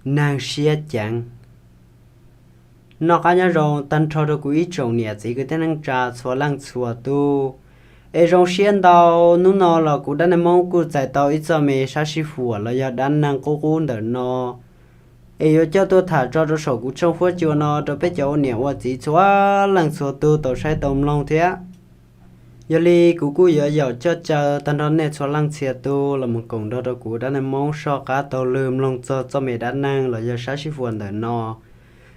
Neeg siab ceev. Noj qab nyob zoo tag nrho rau kuv ib tsoom niam txiv kwv tij neej tsa txhua leej txhua tus. Es zoo siab ntau, hnub no los kuv dab neeg Hmoob kuj txais tau ib txoj me sab sib huam los yog dab neeg qub qub ntawm no, es yuav coj tuaj tham tso rau saum kuv tshooj huab cua no rau peb cov ua niam ua txiv txhua leej txhua tus tau saib tau mloog thiab. Yog li kuv kuj yuav yaum coj caw tag nrho nej txhua leej txhia tus los mus koom nrog rau kuv dab neeg Hmoob soj qab taug lw mloog txog txoj me dab neeg los yog sab sib huam ntawm no,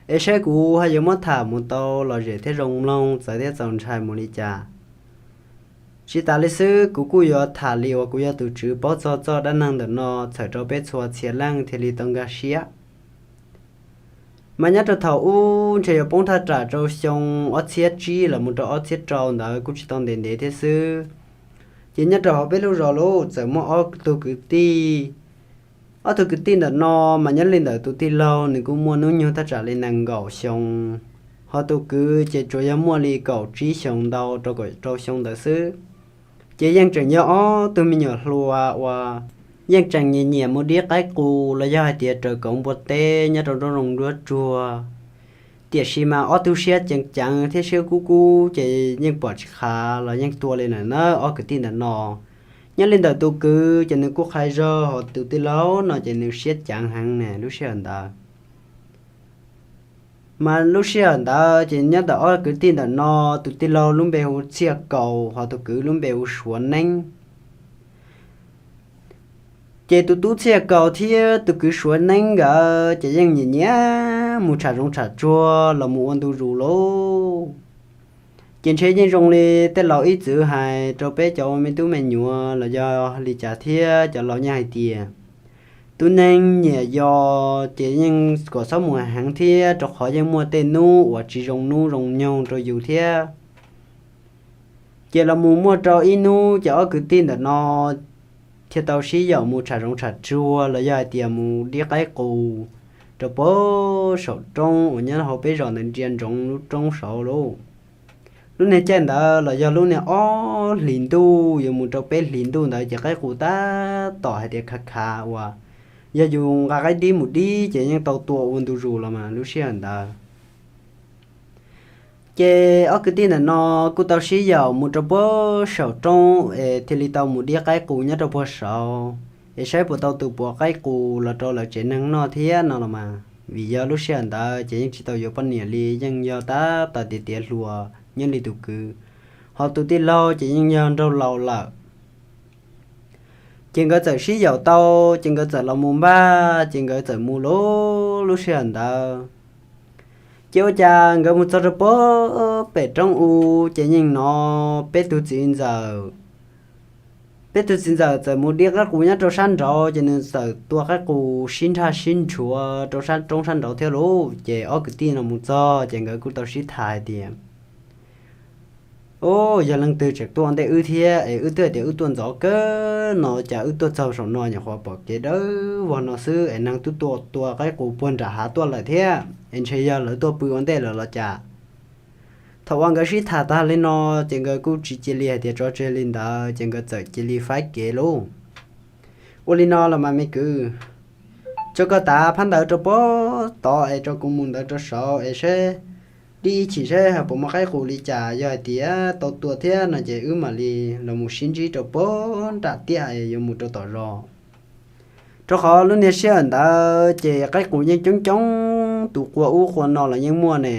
es saib kuv ho yuav muab tham mus tau lom zem thiab zoo mloog, txawv thiab txaus ntshai mus li cas. Tsis tas li xwb, kuv kuj yuav tham li uas kuv yog tus tswv paub txog txoj dab neeg ntawm no txhawm rau peb txhua txhia leej thiaj li tau nkag siab. Mas nyob rau thaum ub ntshe yuav poob thaj tsam rau xyoo ob txhiab tsib los mus rau ob txhiab rau ntawd kuj tsis tau ntev ntev thiab xwb. Ces nyob rau hauv peb lub zos lub txawm muaj ob tug kwv tij. Ob tug kwv tij ntawm no mas nyob li ntawm tus tij laug nws kuj muaj hnub nyoog thaj tsam li nees nkaum xyoo, ho tus kwv ces tsuas yog muaj li kaum tsib xyoo ntau rau kaum rau xyoo ntawd xwb. Ces yeej tseem yog ob tug me nyuam hluas uas yeej tseem nyiam nyiam mus dib qaib qus los yog hais tias raws kauv npua teb nyob rau nruab zoov nruab tsuag. Tiam sis mas ob tug siab ceev ceev thiab siab kub kub ces yeej pom tsis khav los yeej tua li na ob kwv tij ntawm no. Nyob li ntawm tus kwv ces nws kuj qhia zog, ho tus tij laug no ces nws siab ceev heev ne lub sij hawm ntawd. Mas lub sij hawm ntawd ces nyob ntawm ob kwv tij ntawm no, tus tij laug lub npe hu Txhiaj Kaus, ho tus kwv lub npe hu Suav Neeb. Ces tus tub Txhiaj Kaus thiab tus kwv Suav Neeb nkawd ces yeej nyiam nyiam mus tsham zoov tsham tsuag los mus ua ntu zus lauj. Ces ntshe yeej zoo li tej laus ib txwm hais rau peb cov ua me tub me nyuam los yog li cas thiab, cov laus yeej hais tias tus neeg nyiam yos ces yeej kom txhob mus heev thiab, rau qhov yeej muaj tej hnub uas tsis zoo hnub zoo nyoog rau yus thiab. Ces los mus muaj rau ib hnub ces ob kwv tij ntawm no thiaj tau sib yaum mus tsham zoov tsham tsuag los yog hais tias mus dib qaib qus rau pem saum roob uas nyob hauv peb zos ntawd ntsia ntsoov lub roob saud lauj. Lub niag caij ntawd los yog lub niag ob hlis ntuj yuav mus rau peb hlis ntuj ntawd ces qaib qus tab tom hais tias khav khav uas yog yus nqa qaib dib mus dib ces yeej tau tua ua ntu zus los mas lub sij hawm ntawd. Ces ob kwv tij ntawm no kuj tau sib yaum mus rau pem saum roob es thiaj li tau mus dib qaib qus nyob rau puag saud, es saib puas tau tus puav qaib qus los rau lawv tsev neeg noj thiab no los mas. Vim yog lub sij hawm ntawd ces yeej tsis tau yuav poj niam li, yeej yog tab tom tiav tiav hluas nyob li tus kwv, ho tus tij laug ces yeej yog nraug laus lawm. Ces nkawd txawm sib yaum tau, ces nkawd txawm los mus npaj, ces nkawd txawm mus lub, lub sij hawm ntawd. Ces ua cas nkawd mus txog rau pem, pem roob u, ces yeej hnov peb tug txiv ntxawm, peb tug txiv ntxawm txawm mus dib qaib qus nyob rau sab nraud, ces nws txawm tua qaib qus sib nrhaj sib ntshuav rau sab roob sab nraud thiab lauj. Ces ob kwv tij no mus txog ces nkawd kuj tau sib tham hais tias, Ub, yog leej twg tseem tuaj ua ntej wb thiab es wb twb hais tias wb tuaj ntxov kawg no, cas wb tuaj txog saum no nyuam qhuav pom kev dawb vog no xwb es neeg twb tuaj tua qaib qus puag nram hav tuaj lawm thiab, es ntshe yog lawv tuaj pw ua ntej lawm los cas? Thaum uas nkawd sib tham tag li no, ces nkawd kuj tsis cia li hais tias tso tseg li ntawd, ces nkawd txawm cia li faib kev lauj. Ua li no los mas me kwv, tso koj tav phab ntawd rau pem tod es tso kuv mus ntawd rau saud es saib, dib ib chim saib ho puas muaj qaib qus li cas, yog hais tias tau tua thiab no ces wb mam li los mus sib ntsib rau pem nram tiaj es yuav mus rau tom zos. Rau qhov lub niag sij hawm ntawd ces qaib qus yeej coob coob, tus qua ub qua no los yeej muaj ne.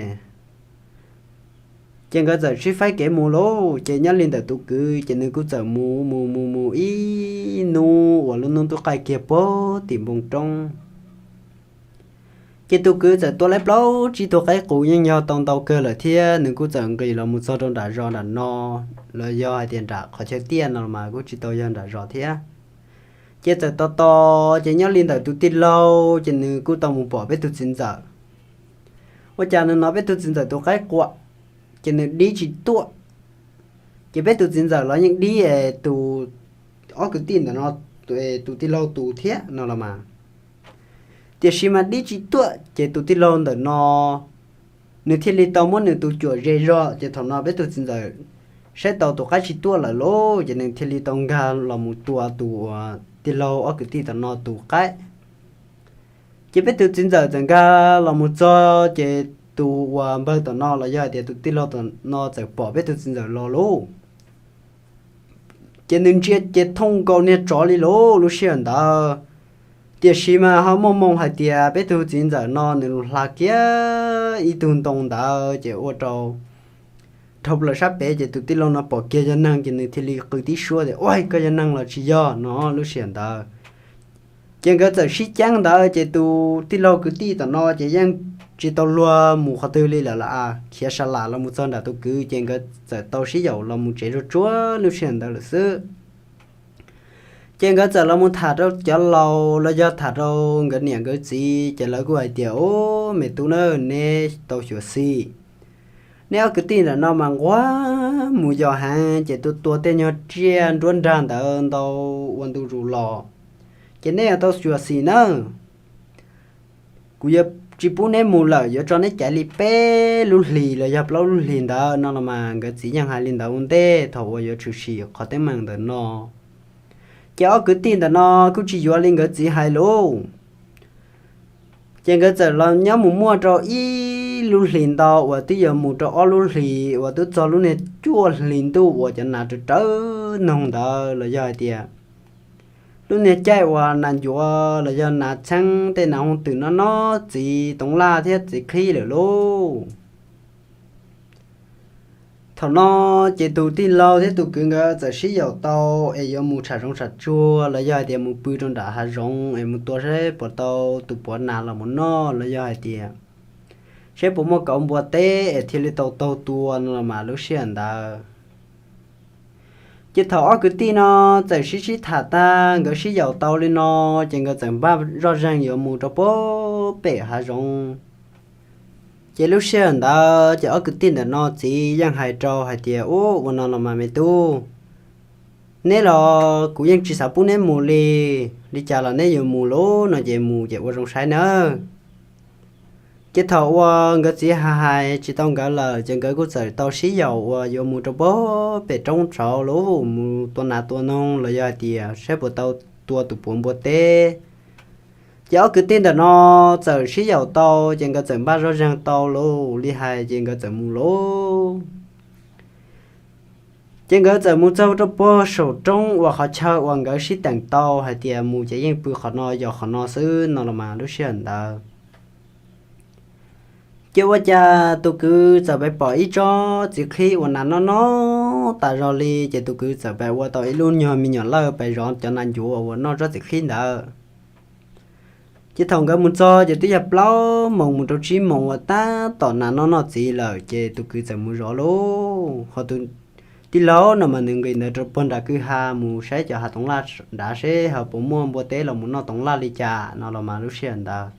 Ces nkawd txawm sib faib kev mus lauj. Ces nyob li ntawm tus kwv ces nws kuj txawm mus mus mus mus ib hnub uas lub hnub twb qaij kiag puag tim npoo roob. Ces tus kwv txawm tua lawm plaub tsib tug qaib qus, yeej yog tau ntau kawg lawm thiab, nws kuj txawm nqis los mus txog rau nram zos nram no, los yog hais tias nram qhov chaw tiaj no mas kuj tsis tau yog nram zos thiab. Ces txawm tos tos, ces nyob li ntawm tus tij laug ces nws kuj tau mus pom peb tus txiv ntxawm. Ua cas nws hnov peb tus txiv ntxawm tus qaib qua, ces nws dib tsis tuaj. Ces peb tus txiv ntxawm los yeej dib es tus, ob kwv tij ntawm no, tus tij laug tus thiab no los mas. Tiam sis mas dib tsis tuaj, ces tus tij laug ntawm no nws thiaj li tau muab nws tus cuam ze zog, ces thaum no peb tus txiv ntxawm saib tau tus qaib tsis tuaj lawm lauj, ces nws thiaj li tau nkag los mus tua tus tij laug ob kwv tij ntawm no tus qaib. Ces peb tus txiv ntxawm txawm nkag los mus txog ces tus uas npawg tom no los yog hais tias tus tij laug tom no txawm pom peb tus txiv ntxawm los lauj. Ces nws ntsia ces thooj nkaus niag tsov li lauj lub sij hawm ntawd. Tiam sis mas ho muaj moo hais tias peb tug txiv ntxawm no nws lus hla kiag ib tug ntoo ntawd ces ua rau dhau plaws sab pem ces tus tij laug no pom kiag yog neeg ces nws thiaj li qw tib suab tias, Ua, koj yog neeg los tsis yog? No lub sij hawm ntawd ces nkawd txawm sib ceeb ntawd ces tus tij laug kwv tij tom no ces yeej tsis tau luag mus qhov twg li lawm, khiav sa lam los mus txog nram tus kwv ces nkawd txawm tau sib yaum los mus tsev zuag tsuag lub sij hawm ntawd lawm xwb. Ces nkawd txawm los mus tham rau cov laus los yog tham rau nkawd niam nkawd txiv ces lawv kuj hais tias, Ub, me tub na, neb tau xyuam xim. Neb ob kwv tij ntawm no mas nquag mus yos heev ces tua tua tej nyuag tsiaj nruab nrag ntawd ntau ua ntu zus los. Ces neb yuav tau xyuam xim nawb. Kuv yuav tsis pub neb mus lawm, yuav tso neb caiv li peb lub hlis los yog plaub lub hlis ntawd no los mas nkawd txiv yeej hais li ntawd ua ntej thaum uas yuav tshwm sim qhov teeb meem ntawm no. Ces ob kwv tij ntawm no kuj tsis yuav li nkawd txiv hais lauj. Ces nkawd txawm los nyob mus muaj rau ib lub hlis ntau uas twb yuav mus rau ob lub hlis uas twb txog lub niag cuaj hlis ntuj uas cov nas rawv rawv noog ntawd los yog hais tias lub niag caij uas nas ncuav los yog nas txheeb tej nas hooj twm no no txiv toov laj thiab txiv qhib lawm lauj. Thaum no ces tus tij laug thiab tus kwv nkawd txawm sib yaum tau es yuav mus tsham zoov tsham tsuag los yog hais tias mus pw rau nram hav zoov es mus tua saib puas tau tus puav nas los mus noj los yog hais tias saib puas muaj kauv npua teb es thiaj li tau taug tua no los mas lub sij hawm ntawd. Ces thaum ob kwv tij no txawm sib sib tham tag nkawd sib yaum tau li no, ces nkawd txawm npaj zoj zeeg yuav mus rau puag pem hav zoov. Ces lub sij hawm ntawd ces ob kwv tij ntawm no txiv yeej hais rau hais tias, Ub, ua no los mas me tub, neb los kuv yeej tsis xav pub neb mus li. Li cas los neb yuav mus lauj? No ces mus ces ua zoo saib nawb. Ces thaum uas nkawd txiv hais hais tsis tau nkawd lawm ces nkawd kuj txawm tau sib yaum uas yuav mus rau puag pem roob tsaud lauj, mus tua nas tua noog los yog hais tias saib puas tau tua tus puav npua teb. Ces ob kwv tij ntawm no txawm sib yaum tau ces nkawd txawm npaj zoj zeeg tau lauj, li hais ces nkawd txawm mus lauj. Ces nkawd txawm mus txog rau puag saum roob uas qhov chaw uas nkawd sib teem tau hais tias mus ces yeej pw qhov no yos qhov no xwb no los mas lub sij hawm ntawd. Ces ua cas tus kwv txawm pais pom ib tsob txiv qhib uas nas noj noj tas zog li, ces tus kwv txawm pais ua tau ib lub nyuag me nyuam lawj pais zov cov nas ncuav uas noj tsob txiv qhib ntawd. Ces thaum nkawd mus txog ces twb yog plaub moos mus rau tsib moos uas tab tom nas noj noj txiv lawm, ces tus kwv txawm mus zov lauj. Ho tus tij laug no mas nws nqis ntawd rau puag nram kwj ha mus saib cov hav toov laj nrad seb ho puas muaj npua teb los mus noj toov laj li cas no los mas lub sij hawm ntawd.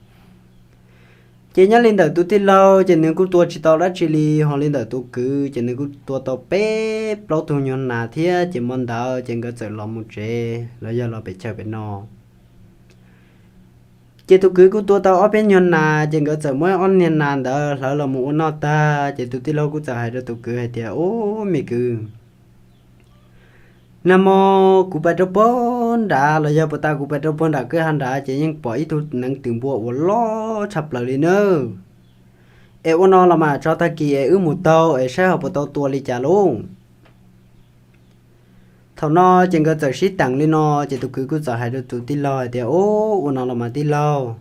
Ces nyob li ntawm tus tij laug ces nws kuj tua tsis tau dab tsi li, ho li ntawm tus kwv ces nws kuj tua tau peb plaub tug nyuag nas thiab, ces hmo ntawd ces nkawd txawm los mus tsev los yog los pem chaw pem no. Ces tus kwv kuj tua tau ob peb nyuag nas, ces nkawd txawm muab ob niag nas ntawd hlawv los mus ua noj tag, ces tus tij laug kuj txawm hais rau tus kwv hais tias, Ub, me kwv, nag hmo kuv pais rau puag nrad los yog puag ta kuv pais rau puag nram kwj ha nrad ces yeej pom ib tug neev twm npua uas loj tshaj plaws li nawb. Es ua no los mas tso tag kis es wb mus taug es saib ho puas tau tua li cas lauj. Thaum no ces nkawd txawm sib teem li no, ces tus kwv kuj txawm hais rau tus tij laug hais tias, Ub, ua no los mas tij laug,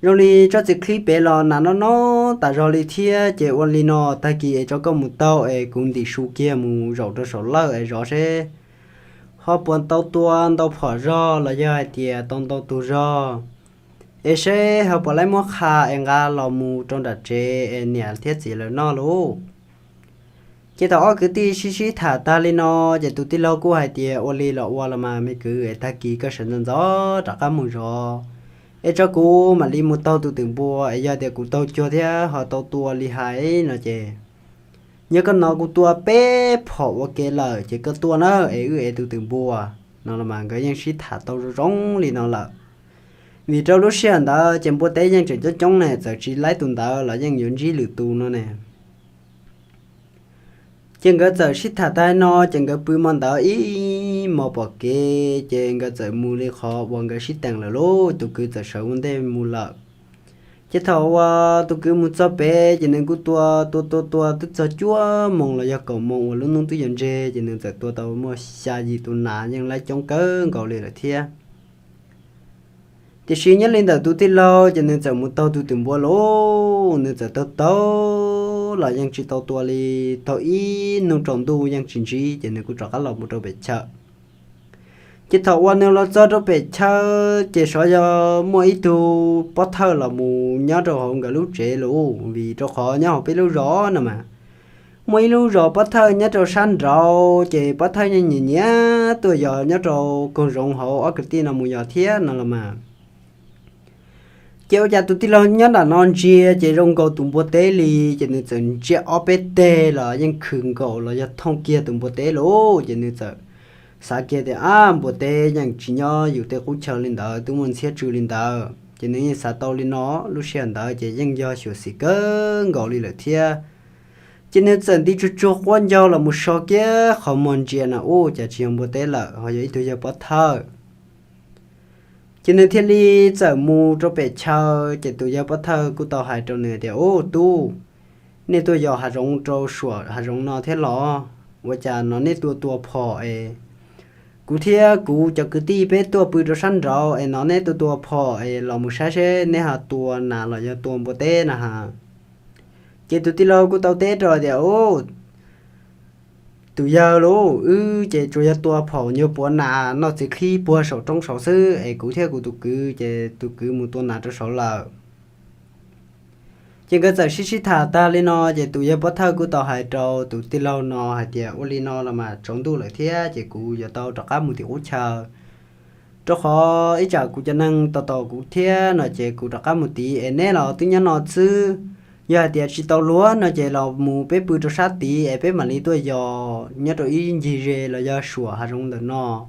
zoo li tsob txiv qhib pem los nas noj noj tas zog li thiab, ces ua li no tag kis es tso koj mus taug es kuv ntim su kiag mus zaum rau saum lawj es zov seb ho puas tau tua ntau phom zog los yog hais tias tau ntau tug zog, es seb ho puas laib muab qha es nqa los mus rau nram tsev es niam thiab txiv lawv noj lauj. Ces thaum ob kwv tij sib sib tham tag li no, ces tus tij laug kuj hais tias, Ua li los ua los mas me kwv, es tag kis koj sawv ntxov ntxov rov qab mus zov es tso kuv mam li mus taug tus twm npua, es yog tias kuv taug cuag thiab ho tau tua li hais no ces, yog koj hnov kuv tua peb phom ua ke lawm ces koj tuaj na, es wb ev tus twm npua. No los mas nkawd yeej sib tham tau zoo zoo li no lawm. Vim rau lub sij hawm ntawd ces npua teb yeej tseem coob coob ne, txawm tsis laib tus ntawd los yeej yuav ntsib lwm tus no ne. Ces nkawd txawm sib tham tag no, ces nkawd pw hmo ntawd ib ib hmos pom kev ces nkawd txawm mus li qhov uas nkawd sib teem lawm lauj, tus kwv txawm sawv ua ntej mus lawm. Ces thaum uas tus kwv mus txog pem ces nws kuj tua tua tua tua twb txog cuaj moos los yog kaum moos uas lub hnub twb yuav ntseg, ces nws txawm tua tau muaj xya yim tus nas, yeej laib coob kawg nkaus li lawm thiab. Tiam sis nyob li ntawm tus tij laug ces nws txawm mus taug tus twm npua lauj, nws txawm taug taug los yeej tsis tau tua li, taug ib hnub tsaus ntuj yeej tsis ntsib, ces nws kuj rov qab los mus rau pem chaw. Ces thaum uas nws los txog rau pem chaw ces xyov yog muaj ib tug pov thawj los mus nyob rau hauv nkawd lub tsev lauj, vim rau qhov nyob hauv peb lub zos no mas muaj ib lub zos pov thawj nyob rau sab nraud, ces pov thawj yeej nyiam nyiam tuaj yos nyob rau koog zoov hauv ob kwv tij no mus yos thiab no los mas. Ces ua cas tus tij laug nyob nram no ntsia ces zoo nkaus tus npua teb li, ces nws txawm ntsia ob peb teg los yeej khwm nkaus los yog thooj kiag tus npua teb lauj, ces nws txawm xav kiag tias, ab, npua teb yeej tsis nyob yus tej qub chaw li ntawd, twb muaj ntxhiab tsw li ntawd, ces nws yeej xav tau li no. Lub sij hawm ntawd ces yeej yog xyuam xim kawg nkaus li lawm thiab. Ces nws txawm nti tsuag tsuag quab ncaug los mus so kiag qhov muag ntsia na, ua cas tsis yog npua teb lawm, ho yog ib tug yawg pov thawj. Ces nws thiaj li txawm mus rau pem chaw, ces tus yawg pov thawj kuj tau hais rau nws tias, ub, tub, nej tuaj yos hav zoov rau suam hav zoov no thiab los? Ua cas no nej tuaj tua phom es kuv thiab kuv cov kwv tij peb tuaj pw rau sab nraud es no nej tuaj tua phom es los mus saib seb nej ho tua nas los yog tua npua teb na ha. Ces tus tij laug kuj tau teb rau tias, ub, tus yawg lauj, wb ces tsuas yog tua phom nyuag puav nas noj txiv qhib puag saum roob saud xwb, es kuv thiab kuv tus kwv ces tus kwv mus tua nas rau saud lawm. Ces nkawd txawm sib sib tham tag li no, ces tus yawg pov thawj kuj tau hais rau tus tij laug no hais tias, ua li no los mas tsaus ntuj lawm thiab, ces kuv yuav tau rov qab mus tim qub chaw, rau qhov ib tsam kuv cov neeg tos tos kuv thiab no ces kuv rov qab mus tid, es neb los twb nyob no xwb. Yog hais tias tsis tau luag no ces los mus peb pw rau sab tid es peb mam li tuaj yos nyob rau ib ncig ze los yog suam hav zoov ntawm no.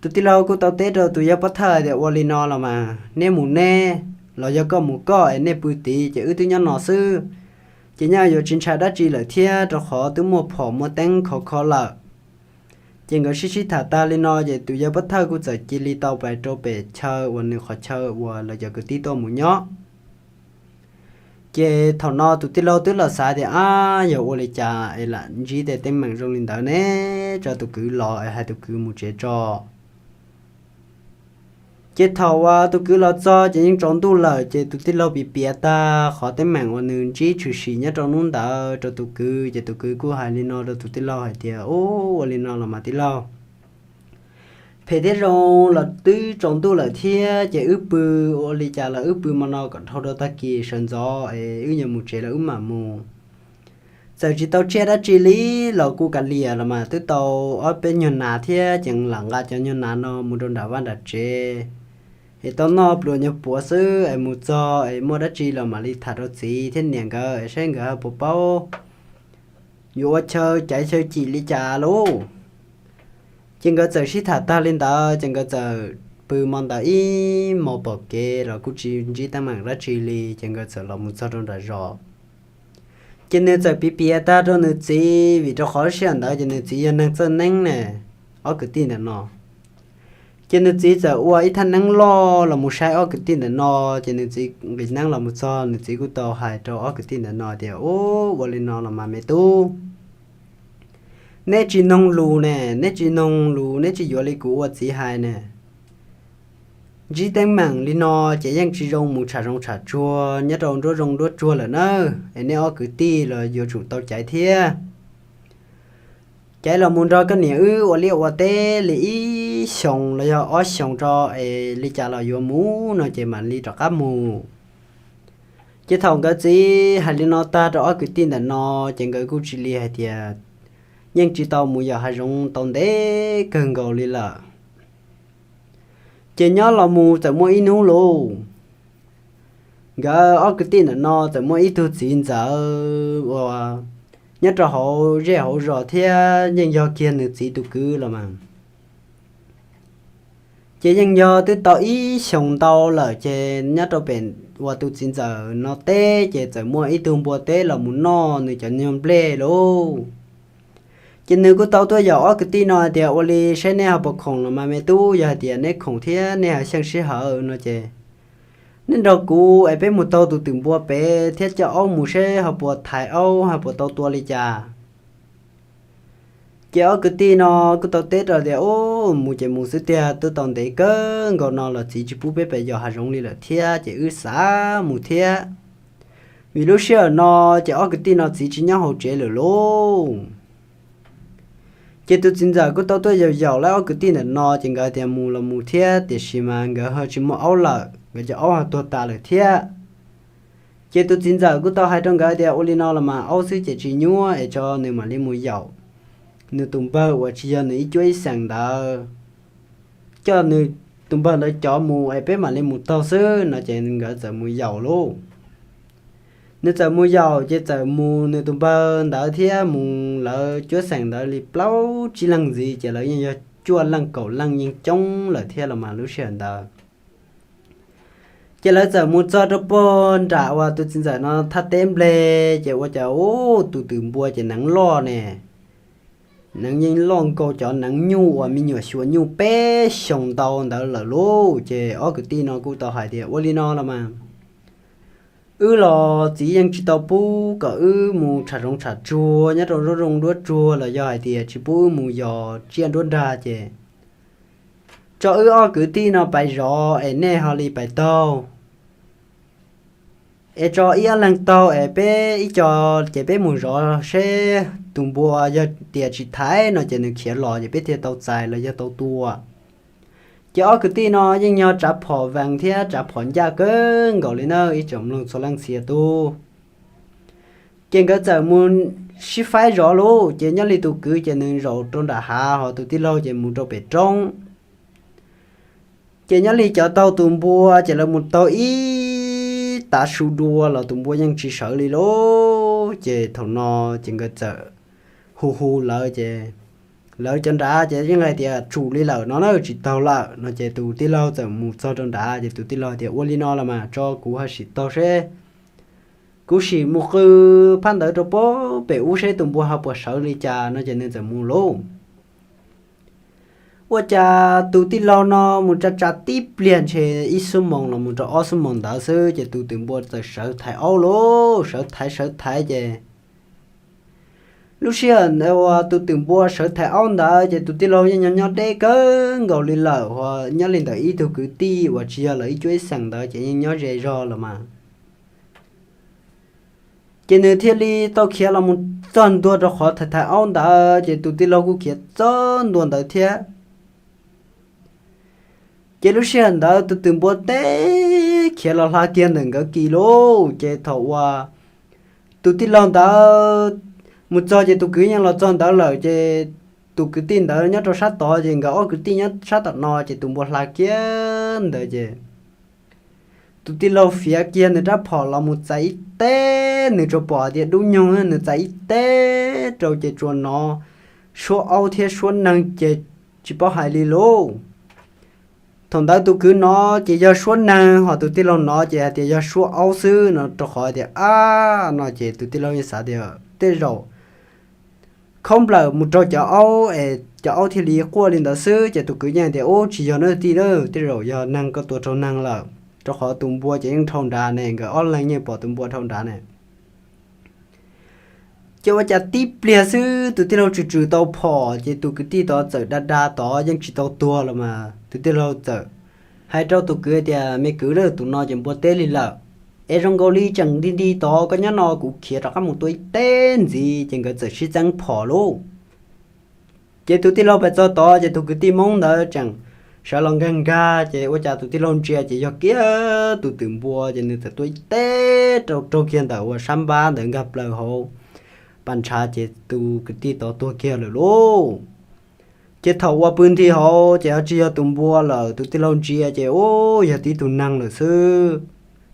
Tus tij laug kuj tau teb rau tus yawg pov thawj tias, ua li no los mas neb mus neb, los yog koj mus koj, es nej pw tid ces wb twb nyob no xwb. Ces nyaj yuav tsis ntshai dab tsi lawm thiab, rau qhov twb muaj phom muaj teeb khov kho lawm. Ces nkawd sib sib tham tag li no, ces tus yawg pov thawj kuj txawm cia li tau pais rau pem chaw uas nws qhov chaw uas lawv cov kwv tij tuaj mus nyob. Ces thaum no tus tij laug twb los xav tias, ab, yog ua li cas es lam ntsib tej teeb meem zoo li ntawd ne, tso tus kwv los es hais tus kwv mus tsev tso. Ces thaum uas tus kwv los txog ces yeej tsaus ntuj lawm, ces tus tij laug piav piav tag qhov teeb meem uas nws ntsib tshwm sim nyob rau hnub ntawd rau tus kwv, ces tus kwv kuj hais li no rau tus tij laug hais tias, ub, ua li no los mas tij laug, phem thiab zoo los twb tsaus ntuj lawm thiab, ces wb pw ua li cas los wb pw mo no kom dhau rau tag kis, sawv ntxov es wb yuav mus tsev los wb mam mus. Txawm tsis tau tsiaj dab tsi li los kuj kav liam los mas twb tau ob peb nyuag nas thiab, ces lam nqa cov nyuag nas no mus rau nram vaj nram tsev, es tau noj pluas nyuag puav xwb, es mus txog es muaj dab tsi los mam li tham rau txiv thiab niam nkawd es saib nkawd ho puas paub yuav ua chaw caiv chaw cim li cas lauj. Ces nkawd txawm sib tham tag li ntawd, ces nkawd txawm pw mo ntawd ib hmos pom kev los kuj tsis ntsib teeb meem dab tsi li, ces nkawd txawm los mus txog rau nram zos. Ces nws txawm piav piav tag rau nws txiv, vim rau qhov sij hawm ntawd ces nws txiv yog neeg txawj neeb ne, ob kwv tij ntawm no. Ces nws txiv txawm ua ib thaj neeb loj los mus saib ob kwv tij ntawm no, ces nws txiv nqis neeb los mus txog, nws txiv kuj tau hais rau ob kwv tij ntawm no tias, ub, ua li no los mas me tub, neb tsis noog lus ne, neb tsis noog lus, neb tsis yuav li kuv ua txiv hais ne. Ntsib teeb meem li no ces yeej tsis zoo mus tsham zoov tsham tsuag nyob rau nruab zoov nruab tsuag lawm na, es neb ob kwv tij los yuav tsum tau caiv thiab. Caiv los mus nrog koj niam wb ua liaj ua teb li ib xyoos los yog ob xyoos tso, es li cas los yuav mus no ces mam li rov qab mus. Ces thaum nkawd txiv hais li no tag rau ob kwv tij ntawm no, ces nkawd kuj cia li hais tias, yeej tsis tau mus yos hav zoov tau ntev kawg nkaus li lawm. Ces nyob los mus txawm muaj ib hnub lauj, nkawd ob kwv tij ntawm no txawm muaj ib tug txiv ntxawm uas nyob rau hauv zej hauv zos thiab yeej yog kiag nws txiv tus kwv los mas. Ces yeej yog twb tau ib xyoos ntau lawm, ces nyob rau pem uas tus txiv ntxawm no teb ces txawm muaj ib tug npua teb los mus noj nws cov nyuag nplej lauj. Ces nws kuj tau tuaj yaum ob kwv tij no hais tias, ua li saib nej ho puas khoom los mas me tub, yog hais tias neb khoom thiab nej ho xyeej sij hawm no ces neb nrog kuv es peb mus taug tus twm npua pem thiab coj aub mus seb ho puas thaiv aub ho puas tau tua li cas. Ces ob kwv tij no kuj tau teb rau tias, ub, mus ces mus xwb tiag, twb tau ntev kawg nkaus no los txiv tsis pub peb pem yos hav zoov li lawm thiab ces wb xav mus thiab. Vim lub sij hawm no ces ob kwv tij no txiv tsis nyob hauv tsev lawm lauj. Ces tus txiv ntxawm kuj tau tuaj yaum yaum lawv ob kwv tij ntawm no ces nkawd tias mus los mus thiab, tiam sis mas nkawd ho tsis muaj aub lawm, nkawd cov aub ho tuag tas lawm thiab. Ces tus txiv ntxawm kuj tau hais rau nkawd tias, ua li no los mas aub xwb ces tsis nyuaj, es tso nws mam li mus yaum nws tus npawg uas tsis yog nws ib cuab ib xeem ntawd, coj nws tus npawg ntawd cov mus es peb mam li mus taug xwb no ces nkawd txawm mus yaum lauj. Nws txawm mus yaum ces txawm mus nws tus npawg ntawd thiab mus lawv cuab xeem ntawd li plaub tsib leeg ntxiv ces lawv yeej yog cuaj leej kaum leej yeej coob lawm thiab los mas lub sij hawm ntawd. Ces lawv txawm mus txog rau puag nram uas tus txiv ntxawm no thaj teb nplej ces ua cas ub, tus twm npua ces neev loj ne, neev yeej loj nkaus cov neev nyuj uas me nyuam xyuas nyuj peb xyoos ntau ntawd lawm lauj. Ces ob kwv tij no kuj tau hais tias, ua li no los mas wb los txiv yeej tsis tau pub kom wb mus tsham zoov tsham tsuag nyob rau nruab zoov nruab tsuag los yog hais tias tsis pub wb mus yos tsiaj nruab nrag ces tso wb ob kwv tij no pais zov es nej ho li pais taug. Es tso ib ob leeg taug es peb ib co ces peb mus zov seb tus npua yog tias tsis thaiv no ces nws khiav los ces peb thiaj tau txais los yog tau tua. Ces ob kwv tij no yeej yog tsav phom vees thiab tsav phom ncaj kawg nkaus li na, ib tsoom mloog txhua leej txhia tub. Ces nkawd txawm mus sib faib zov lauj, ces nyob li tus kwv ces nws zaum rau nram hav, ho tus tij laug ces mus rau pem roob. Ces nyob li cov taug tus npua ces lawv mus taug ib tav su dua los tus npua yeej tsis sawv li lauj. Ces thaum no ces nkawd txawm hu hu lawv ces lawv cov nrad ces yeej hais tias tsum li lawm no na, tsis taug lawm no ces tus tij laug txawm mus txog rau nrad ces tus tij laug tias, ua li no los mas tso kuv ho sim taug seb, kuv sim mus qw phab ntawd rau puag pem ub seb tus npua ho puas sawv li cas no ces nws txawm mus lauj. Ua cas tus tij laug no mus tsa tsa tib pliag ntshe ib xuab moos los mus rau ob xuab moos ntawd xwb ces tus twm npua txawm sawv thaiv aub lauj, sawv thaiv sawv thaiv ces lub sij hawm uas tus twm npua sawv thaiv aub ntawd ces tus tij laug yeej nyob nyob deb kawg nkaus li lawm, ho nyob li ntawm ib tug kwv tij uas tsis yog lawv ib cuab ib xeem ntawd ces yeej nyob ze zog los mas. Ces nws thiaj li tau khiav los mus txog ntua rau qhov thaiv thaiv aub ntawd ces tus tij laug kuj khiav txog ntua ntawd thiab. Ces lub sij hawm ntawd tus twm npua teb khiav los hla kiag ntawm nkawd kis lauj. Ces thaum uas tus tij laug ntawd mus txog ces tus kwv yeej los txog ntawd lawm ces tus kwv tij ntawd nyob rau sab tod ces nkawd ob kwv tij nyob sab tom no ces tus npua hla kiag ntawd ces tus tij laug fiav kiag nws rab phom los mus txais ib teb, nws tsuas pom tias dub nyoog nws txais ib teb rau ces tsuas hnov suab aub thiab suab neeg ces tsis paub hais li lauj. Thaum ntawd tus kwv hnov ces yog suab neeg, ho tus tij laug hnov ces hais tias yog suab aub xwb no rau qhov tias ab no ces tus tij laug yeej xav tias tej zaum khaub nplawm mus raug cov aub es cov aub thiaj li quaj li ntawd xwb ces tus kwv yeej tias ub tsis yog na tij na, tej zaum yog neeg koj tua raug neeg lawm, rau qhov tus npua ces yeej dhau nrad ne, nkawd ob leeg yeej pom tus npua dhau nrad ne. Ces ua cas tib pliag xwb tus tij laug tsw tsw tau phom ces tus kwv tij tod txawm da da tod yeej tsis tau tuag los mas tus tij laug txawm hais rau tus kwv tias me kwv, tus no ces npua teb li lawm, es zoo nkaus li tseem nti nti tod, koj nyob no kuv khiav rov qab mus tua ib teb ntxiv. Ces nkawd txawm sib txeeb phom lauj. Ces tus tij laug pais txog tod ces tus kwv tij Hmoob ntawd tseem sawv los nkag nkag ces ua cas tus tij laug ntsia ces yog kiag tus twm npua ces nws txawm tua ib teb rau raug kiag ntawm uas sab npab ntawd nkag plaws hauv pas ntshav ces tus kwv tij tod tuag kiag lawm lauj. Ces thaum uas pw nthi hauv ces ho tsis yog tus npua lawm, tus tij laug ntsia ces ub yog tib tug neeg lawm xwb.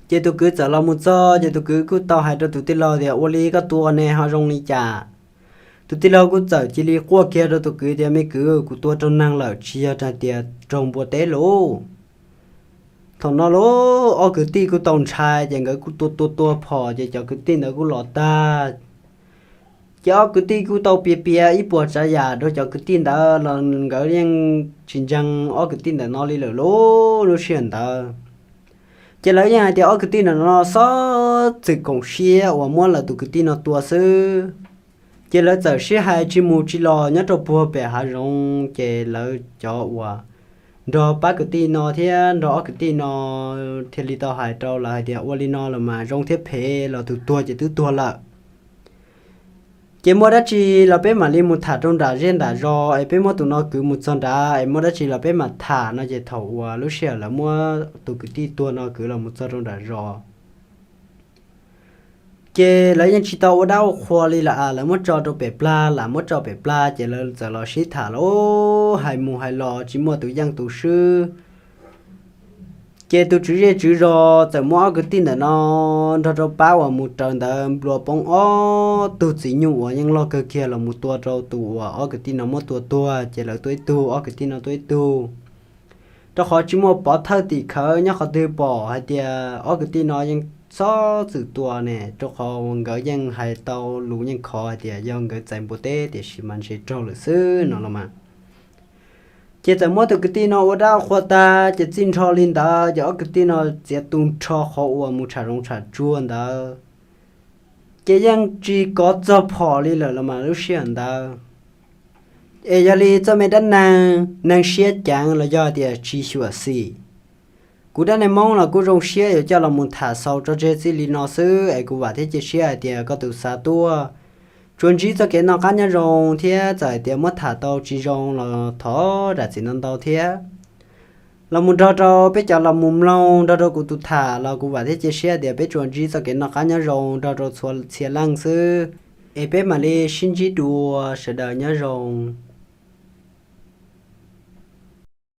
Ces tus kwv txawm los mus txog ces tus kwv kuj tau hais rau tus tij laug tias ua li koj tua ne ho zoo li cas. Tus tij laug kuj txawm cia li quaj kiag rau tus kwv tias me kwv, kuv tua raug neeg lawm tsis yog hais tias raug npua teb lauj. Thaum no lauj ob kwv tij kuj tau ntshai ces nkawd kuj tua tua tua phom ces cov kwv tij ntawd kuj los tag. Ces ob kwv tij kuj tau piav piav ib puas tsav yam rau cov kwv tij ntawd los nkawd yeej tsis ntseeg ob kwv tij ntawm no li lawm lauj lub sij hawm ntawd. Ces lawv yeej hais tias ob kwv tij ntawm no xob txwm koom siab uas muab lawv tus kwv tij no tua xwb. Ces lawv txawm sib hais tsis mus tsis los nyob rau puag pem hav zoov, ces lawv cov uas nrog pab kwv tij no thiab nrog ob kwv tij no thiaj li tau hais rau lawv hais tias ua li no los mas zoo thiab phem los tus tuag ces twb tuag lawm. Ces muaj dab tsi los peb mam li mus tham rau nram zej nram zos es peb muab tus no kwv mus txog nrad es muaj dab tsi los peb mam tham no ces thaum uas lub sij hawm lawv muab tus kwv tij tuag no kwv los mus txog rau nram zos, ces lawv yeej tsis tau ua dab ua qhua li lawm, lawv muab tso rau pem plag, lam muab tso pem plag ces lawv txawm los sib tham los hais mus hais los tsis muaj tus yeej tus swb. Ces tus tswv zej tswv zos txawm muab ob kwv tij ntawm no nrog rau pab uas mus raws ntawd nplua poob ob tug txiv nyuj uas yeej loj kawg kiag los mus tua rau tus uas ob kwv tij no muab tua tuag, ces lawv tua ib tug, ob kwv tij no tua ib tug. Rau qhov tsis muaj pov thawj tim khawv nyob qhov twg pom hais tias ob kwv tij no yeej xob txwm tua ne, rau qhov nkawd yeej hais tau lus yeej khov hais tias yog nkawd txais npua teb tiam sis mas ntshe raug lawm xwb no los mas. Ces txawm muab tus kwv tij no ua dab qhua tag ces txij nrho li ntawd ces ob kwv tij no txiav tu nrho qhov uas mus tsham zoov tsham tsuag ntawd, ces yeej tsis kov txog phom li lawm los mas lub sij hawm ntawd. Es yog li txoj me dab neeg neeg siab ceev los yog tias tsis xyuam xim, kuv dab neeg Hmoob los kuj zoo siab yuav coj los mus tham xaus tso tseg txij li no xwb es kuv vam thiab cia siab hais tias koj tus xav tuaj tsuas ntsib txoj kev noj qab nyob zoo thiab txawm hais tias muab tham tau tsis zoo los thov zam txim ntau ntau thiab. Los mus nrog rau peb cov los mus mloog nrog rau kuv tus tham los kuv vam thiab cia siab tias peb tsuas ntsib txoj kev noj qab nyob zoo nrog rau txhua txhia leej xwb. Es peb mam li sib ntsib dua, sawv daws nyob zoo.